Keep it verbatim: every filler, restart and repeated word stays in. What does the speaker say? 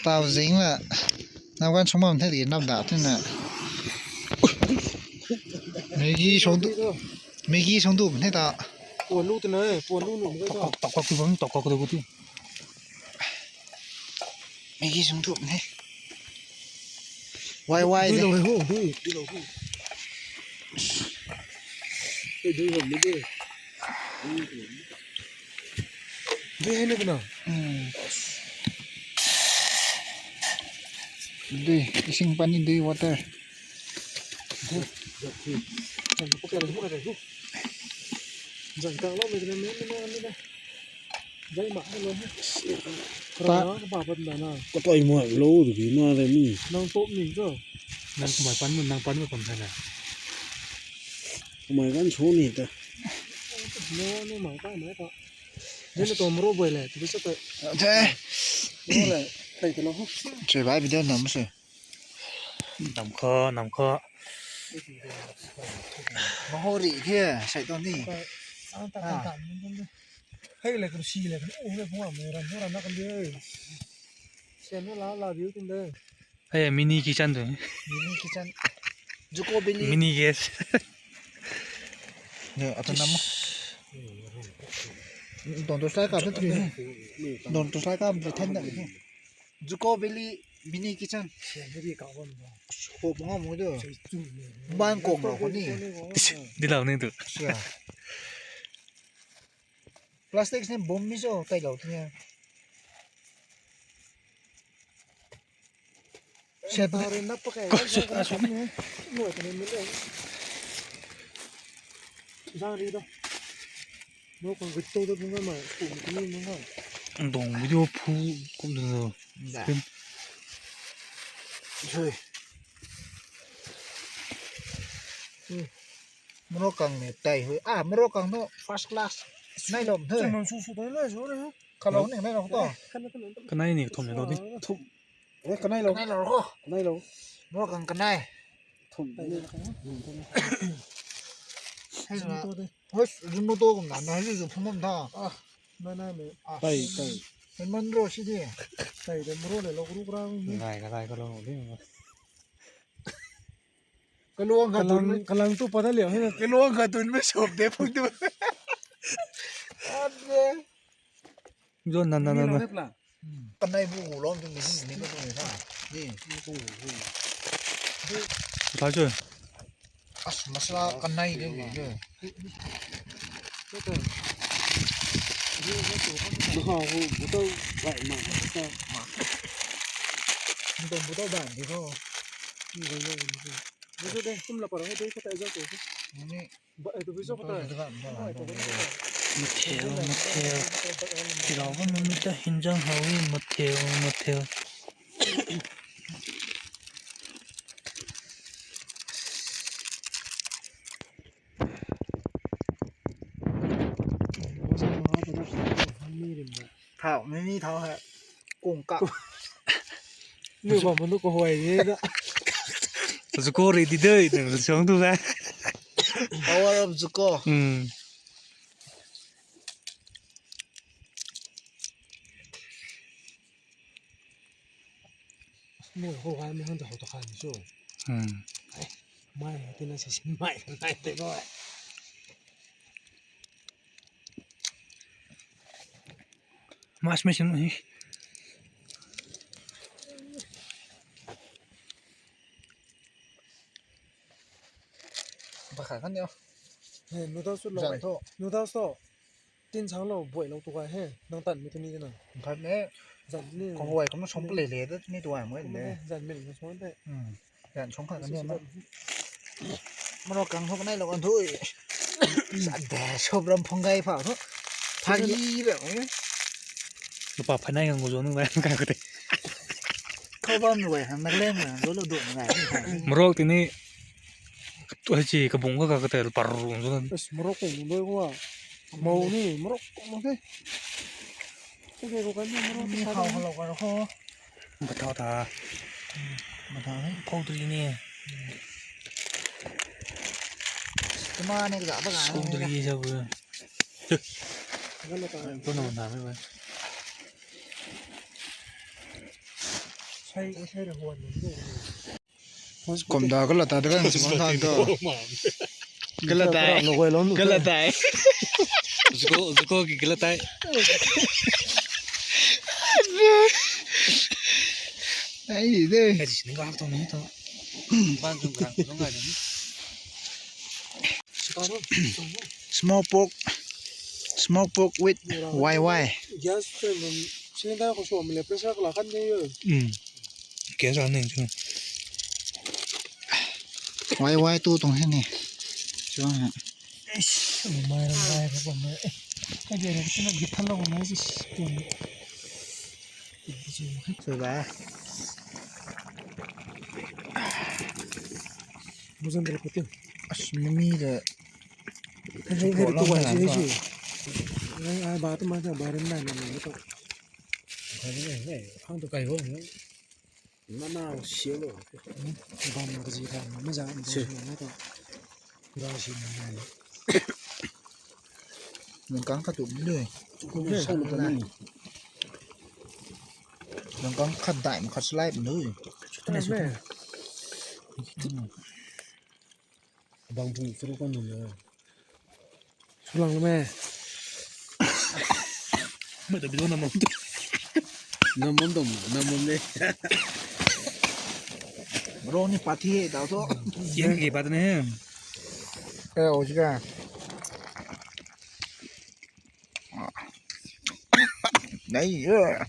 ꯇꯥꯕ ꯖꯤꯡꯅ ꯅꯝꯒꯟ ꯁꯨꯃꯝ ꯊꯦꯗꯤ ꯅꯝꯗ ꯇꯤꯅ꯫ ꯃꯦꯒꯤ ꯁꯣꯡꯗꯨ, ꯃꯦꯒꯤ ꯁꯣꯡꯗꯨ ꯅꯦ ꯇ꯫ ꯄꯣꯟ ꯂꯨꯇꯅ, ꯄꯣꯟ ꯂꯨ ꯅꯨ ꯃꯒ꯫ ꯇꯣꯛ ꯇꯣꯛ ꯇꯣꯛ ꯇꯣꯛ ꯇꯣꯛ꯫ ꯃꯦꯒꯤ ꯁꯨꯝ ꯊꯣꯛꯅꯦ꯫ ꯋꯥꯏ ꯋꯥꯏ ꯗꯨꯏ ꯂꯦ꯫ ꯂꯧ ꯍꯦ ꯍꯣ, ꯗꯨꯏ꯫ ꯗꯨꯏ ꯂꯧ ꯍꯦ꯫ ꯗꯨꯏ ꯂꯧ ꯍꯦ, ꯗꯨꯏ꯫ ꯗꯨꯏ ꯍꯦ ꯅꯦ ꯀꯅꯥ? ꯎꯝ꯫ ꯗꯨꯏ, ꯏꯁꯤꯡ ꯄꯥꯅꯤ ꯗꯨꯏ water꯫ ꯖꯥꯏ ꯀꯥꯡ ꯂꯧ ꯃꯦ ꯀꯅꯥ ꯃꯦ ꯃꯦ ꯅꯣ ꯅꯤ ꯗ꯫ ꯖꯥꯏ ꯃꯥ ꯂꯣ ꯍꯦ꯫ ꯇꯥ-, ꯀꯅꯥ ꯀ ꯄꯥ ꯄꯟ ꯗꯥ ꯅ꯫ ꯀꯇꯣꯏ ꯃꯣꯏ ꯂꯧꯗꯨꯒꯤ ꯃꯥ ꯂꯩ ꯃꯤ꯫ ꯅꯪ ꯇꯣꯞ ꯅꯤꯡꯗꯣ? ꯅꯪ ꯀꯃꯥꯏ ꯄꯥꯟꯕ, ꯅꯪ ꯄꯥꯟꯕ ꯐꯝ ꯊꯥꯅ꯫ ꯀꯃꯥꯏ ꯀꯥꯟ ꯁꯣꯛꯅꯤ ꯍꯦꯛꯇ꯫ ꯅꯣ, ꯅꯣ, ꯃꯥꯏ ꯄꯥꯏ, ꯃꯥꯏ ꯄꯥꯏ꯫ ꯅꯪꯅ ꯇꯣꯝꯕ꯭ꯔꯣ ꯕꯣꯏ ꯂꯩ, ꯇꯨ ꯆꯠꯇ꯫ ꯑꯦ꯫ ꯅꯣ ꯂꯩ, ꯂꯩ ꯀꯩꯅꯣ꯫ ꯁꯦ ꯚꯥꯏ, video ꯅꯝꯃꯁꯦ꯫ ꯅꯝꯈꯣ, ꯅꯝꯈꯣ꯫ ꯃꯍꯣꯔꯤ ꯈꯦ, ꯁꯥꯏꯠ ꯇꯣꯅꯤ꯫ ꯑꯥ꯫ ꯍꯩ ꯂꯩ, ꯀꯩꯅꯣ, ꯁꯤ ꯂꯩ, ꯀꯩꯅꯣ, ꯑꯣ, ꯂꯩ, ꯐꯣꯡ ꯂꯥꯛ, ꯃꯣꯏ ꯔꯟ, ꯐꯣꯡ ꯂꯥꯛ, ꯅꯥꯀꯟꯗ꯫ ꯁꯦꯟꯅ ꯂꯥꯛ, ꯂꯥꯛ, ꯚ꯭ꯌꯨ ꯇꯤꯟꯗ꯫ ꯑꯦ, mini kitchen ꯗꯨ꯫ Mini kitchen꯫ Zucco Valley꯫ Mini gas꯫ ꯅꯦ, ꯑꯇ ꯅꯝꯃꯣ꯫ ꯗꯣꯟ ꯇꯣꯁꯂꯥꯏ ꯀꯥꯞꯇ ꯊꯨꯏꯅꯦ꯫ ꯗꯣꯟ ꯇꯣꯁꯂꯥꯏ ꯀꯥꯞꯇ ꯊꯟꯗꯕꯅꯦ꯫ Zucco Valley mini kitchen꯫ ꯁꯦꯟꯗꯔꯤ ꯀꯥꯞꯄꯝꯗꯣ꯫ ꯍꯣ, ꯃꯉꯥ ꯃꯉꯥꯗꯣ꯫ ꯁꯤ ꯆꯨꯝꯃꯦ꯫ ꯕꯥꯟ ꯀꯣꯡ ꯂꯥꯎꯈꯣꯅꯤ꯫ ꯗꯤ ꯂꯥꯎꯅꯤ ꯑꯗꯨ꯫ ꯁꯤꯌꯥ꯫ Plastic ꯁꯤꯅ ꯕꯣꯝ ꯃꯤꯁꯨ ꯀꯩ ꯂꯧꯊꯣꯛꯑꯦ꯫ ꯁꯦꯠ꯫ ꯇꯥꯔꯦ ꯅꯞꯄ ꯀꯩ ꯀꯣ, ꯁꯦ-, ꯂꯣꯏ ꯀꯩꯅꯣ ꯃꯨꯠꯂꯦ꯫ ꯏꯟꯁꯥꯡ ꯔꯤꯗꯣ꯫ ꯅꯣ ꯀꯣꯡ ꯒꯤꯠ ꯇꯧꯗ ꯄꯨꯡ ꯑꯃ, ꯄꯨꯡ ꯑꯅꯤ ꯃꯉꯥ꯫ ꯗꯣꯡ video ꯐꯨ ꯀꯨꯝꯗꯅ꯫ ꯗꯥ꯫ Screen꯫ ꯁꯣꯏ꯫ ꯎꯝ꯫ ꯃꯔꯣꯛ ꯀꯪꯅꯦ ꯇꯥꯏ ꯍꯣꯏ꯫ ꯑꯥ, ꯃꯔꯣꯛ ꯀꯪꯅꯣ first class꯫ ꯅꯥꯏ ꯂꯣꯝ ꯊꯣꯏ꯫ ꯆꯨꯝꯅ ꯁꯨ ꯁꯨ ꯇꯧ ꯂꯣꯏ ꯁꯨꯔꯦ ꯍꯦ꯫ ꯈꯂꯧꯅꯦ, ꯅꯥꯏ ꯂꯣꯝ ꯀꯣ꯫ ꯈꯟꯅ ꯈꯟꯅ ꯑꯗꯨꯝ ꯀꯅꯥꯏꯅꯤ ꯊꯣꯝꯃꯦ ꯂꯧꯗꯤ? ꯁꯨꯔꯦ꯫ ꯊꯨꯝ꯫ ꯑꯦ, ꯀꯅꯥꯏ ꯂꯧ? ꯀꯅꯥꯏ ꯂꯧꯔꯣ ꯀꯣ꯫ ꯀꯅꯥꯏ ꯂꯧ? ꯃꯔꯣꯛ ꯀꯪ ꯀꯅꯥꯏ꯫ ꯊꯨꯝ꯫ ꯍꯩ ꯔꯥ꯫ ꯍꯣꯏ, ꯖꯨꯅꯣꯇꯣꯒꯨꯝꯅ ꯅꯍꯥꯟꯁꯨ ꯐꯝꯐꯝ ꯊꯥ꯫ ꯑꯥ, ꯅꯣꯏ ꯅꯥꯏ ꯂꯩ꯫ ꯑꯥ꯫ ꯇꯥꯏ, ꯇꯥꯏ꯫ ꯍꯦꯟꯃꯟꯗ꯭ꯔꯣ ꯁꯤꯗꯤ? ꯀꯩꯗ ꯃꯔꯣꯜ ꯂꯩ ꯂꯧ ꯒ꯭ꯔꯨ ꯒ꯭ꯔꯥ ꯃꯤ꯫ ꯂꯥꯏꯒ ꯂꯥꯏꯒ ꯂꯧꯔꯨꯗꯣꯏꯅꯣ꯫ ꯀꯂꯣꯡꯒ ꯀꯂꯪ-, ꯇꯨꯟ-, ꯀꯂꯪ ꯇꯨꯞꯄꯗ ꯂꯩꯌꯣ ꯍꯦꯟꯅ꯫ ꯀꯂꯣꯡꯒ ꯇꯨꯟꯕ ꯁꯣꯞꯇꯦ ꯐꯪꯗꯕ꯫ ꯑꯗꯦ꯫ ꯖꯣꯟ ꯅꯟ ꯅꯟ ꯅꯟ꯫ ꯀꯅꯥꯏꯕꯨ ꯂꯣꯝ ꯇꯨꯝ ꯃꯤꯁꯤꯡ ꯃꯤꯅꯤꯡ ꯇꯨꯝ ꯃꯤꯁꯥ꯫ ꯅꯤ꯫ ꯊꯥꯖ꯫ ꯑꯁ, ꯃꯁꯂꯥ ꯀꯟꯅꯩꯗꯨ ꯃꯤꯗꯨ꯫ ꯃꯈꯥ ꯍꯨ ꯕꯨꯇꯧ ꯂꯥꯏ ꯃꯥ ꯕꯨꯇꯧ꯫ ꯕꯨꯇꯧ, ꯕꯨꯇꯧ ꯕꯥꯟꯗꯤꯀꯣ꯫ ꯕꯨꯇꯧ ꯗꯦ, ꯇꯨꯝ ꯂꯥꯛꯄꯔꯣ? ꯍꯣꯏ, ꯇꯨꯝ ꯐꯠꯇ ꯖꯥꯠ ꯇꯧ꯫ ꯃꯅꯤ꯫ ꯕ-, ꯑꯦ, ꯇꯨ ꯕꯤꯁꯣ ꯐꯠꯇ꯫ ꯃꯊꯦꯜ, ꯃꯊꯦꯜ꯫ ꯆꯩꯔꯥꯎꯕ ꯅꯨꯃꯤꯠꯇ ꯍꯤꯟꯖꯥꯡ ꯍꯥꯎꯋꯤ, ꯃꯊꯦꯜ, ꯃꯊꯦꯜ꯫ ꯊꯥꯎ, ꯃꯤꯃꯤ ꯊꯥꯎ ꯍꯥꯏ꯫ ꯀꯣꯡꯀꯥ꯫ ꯅꯣꯏ ꯄꯥꯝꯕ ꯅꯣꯏ ꯀꯧꯍꯣꯏꯅꯦꯅ꯫ ꯖꯨꯀꯣ ready ꯗꯦ, ꯅꯪ ꯁꯣꯡ ꯇꯨ ꯚꯥꯏ꯫ Power of ꯖꯨꯀꯣ꯫ ꯎꯝ꯫ ꯃꯣꯏ ꯍꯣ ꯍꯥꯏ ꯃꯤ ꯍꯟꯗꯛ ꯍꯧꯗ ꯈꯥꯟꯁꯨ꯫ ꯎꯝ꯫ ꯑꯦ, ꯃꯥꯏ ꯍꯦꯛꯇ ꯅꯪ ꯁꯤ ꯃꯥꯏ ꯉꯥꯏꯇꯦꯀꯣ꯫ ꯃꯥꯁ ꯃꯦꯁꯤꯟ ꯎꯏ꯫ ꯕꯈꯥ ꯈꯟ ꯌꯣ꯫ ꯍꯦ, noodles ꯁꯨ ꯂꯧ꯫ ꯖꯥꯟ ꯊꯣ꯫ Noodles ꯇꯣ꯫ ꯇꯤꯟ ꯁꯥꯡ ꯂꯧ, ꯕꯣꯏ ꯂꯧ ꯇꯨꯒꯥꯏ ꯍꯦ꯫ ꯅꯪ ꯇꯟ ꯃꯤ ꯇꯨꯅꯤ ꯀꯅꯥ? ꯐꯠꯅꯦ꯫ ꯖꯥꯟ ꯃꯤ꯫ ꯀꯧꯍꯋꯥꯏ ꯀꯨꯝꯅ ꯁꯣꯝ ꯄꯨ ꯂꯩ ꯂꯩ ꯑꯗꯨ ꯃꯤ ꯇꯨꯒꯥꯏ ꯃꯣꯏ ꯂꯩ꯫ ꯖꯥꯟ ꯃꯤ ꯂꯩ ꯁꯣꯝ ꯇꯦ꯫ ꯎꯝ꯫ ꯌꯥꯟ ꯁꯣꯡ ꯈꯥ ꯀꯅꯤ ꯑꯃ꯫ ꯃꯔꯣꯛ ꯀꯥꯡ ꯊꯣꯛ ꯀꯅꯥꯏ ꯂꯧ ꯀꯥꯟ ꯊꯣꯛ꯫ ꯆꯠꯗꯦ ꯁꯣꯕ꯭ꯔꯝ ꯐꯣꯡꯒꯥꯏ ꯐꯥꯎ ꯊꯣꯛ꯫ ꯐꯥꯒꯤ ꯂꯩ꯫ ꯂꯨꯄꯥ ꯐꯅꯥꯏ ꯉꯥꯡꯕꯁꯨ ꯅꯨꯡꯉꯥꯏ ꯀꯥꯏ ꯈꯨꯗꯤ꯫ ꯈꯧꯕꯥꯝ ꯂꯣꯏ ꯍꯥꯏ ꯅꯒꯂꯦꯟ ꯂꯣꯏ ꯍꯥꯏ ꯂꯣꯏ ꯂꯣꯏ ꯅꯨꯡꯉꯥꯏ꯫ ꯃꯔꯣꯛ ꯇꯤꯅꯤ꯫ ꯍꯧꯖꯤꯛ ꯀꯕꯨꯡꯒ ꯀꯥꯀ ꯇꯔ ꯄꯔ ꯔꯣꯡꯁꯨ꯫ ꯑꯁ ꯃꯔꯣꯛ ꯀꯣꯡ ꯂꯣꯏ ꯋꯥ꯫ ꯃꯧꯅꯤ ꯃꯔꯣꯛ ꯀꯣꯡ ꯂꯣꯏ꯫ ꯀꯩ ꯀꯩ ꯀꯣ ꯀꯥꯟꯗ ꯃꯔꯣꯛ ꯃꯤ ꯊꯥꯗ ꯍꯥꯎ ꯃꯔꯣꯛ꯫ ꯍꯜꯂꯛꯄ ꯔꯣ꯫ ꯕꯊꯥꯎ ꯊꯥ꯫ ꯕꯊꯥꯎ ꯍꯦ꯫ ꯐꯧꯗ꯭ꯔꯤꯅꯦ꯫ ꯏꯃꯥꯅꯦ ꯀꯖꯥ ꯕꯒꯥ꯫ ꯐꯧꯗ꯭ꯔꯤ ꯁꯕꯨ꯫ ꯀꯟꯅ ꯃꯟꯊꯥꯃꯦ ꯚꯥꯏ꯫ Komda gala ta daga nang sumang than to. Gala ta. Gala ta. Usko, usko ki gala ta. Ai de. Ai, sini ka to ni to. Ban jung ka to ngai de. Smoke pork. Smoke pork with Y Y. Gas cylinder ko so mle pressure ko la kan de. Hmm. Gas a ne chu. Y Y tu tong he ne. Chuang ha. Mai ram bai ko mai. Ka je ne kina githan lo na ji. Chu ba. Busan dal ko tin. As mami le. Hei, hei, tu ai, hei, hei. Ai, ai, ba tu ma ta ba ren na na na to. Hang tu kai ho. Na na sia lo. Ba ma ka ji ka ma ja ma si na na to. Ba si na na. Nang kang ka tu le. Sa lo ka ni. Nang kang ka dai ma ka slide no. Bang pung suru kan nung ya. Sulang me. Me da bido namam. Namam dong, namam de. Bro ni pati he da to. Yang ke pati ne. Eh, o ji ka. Nai, eh.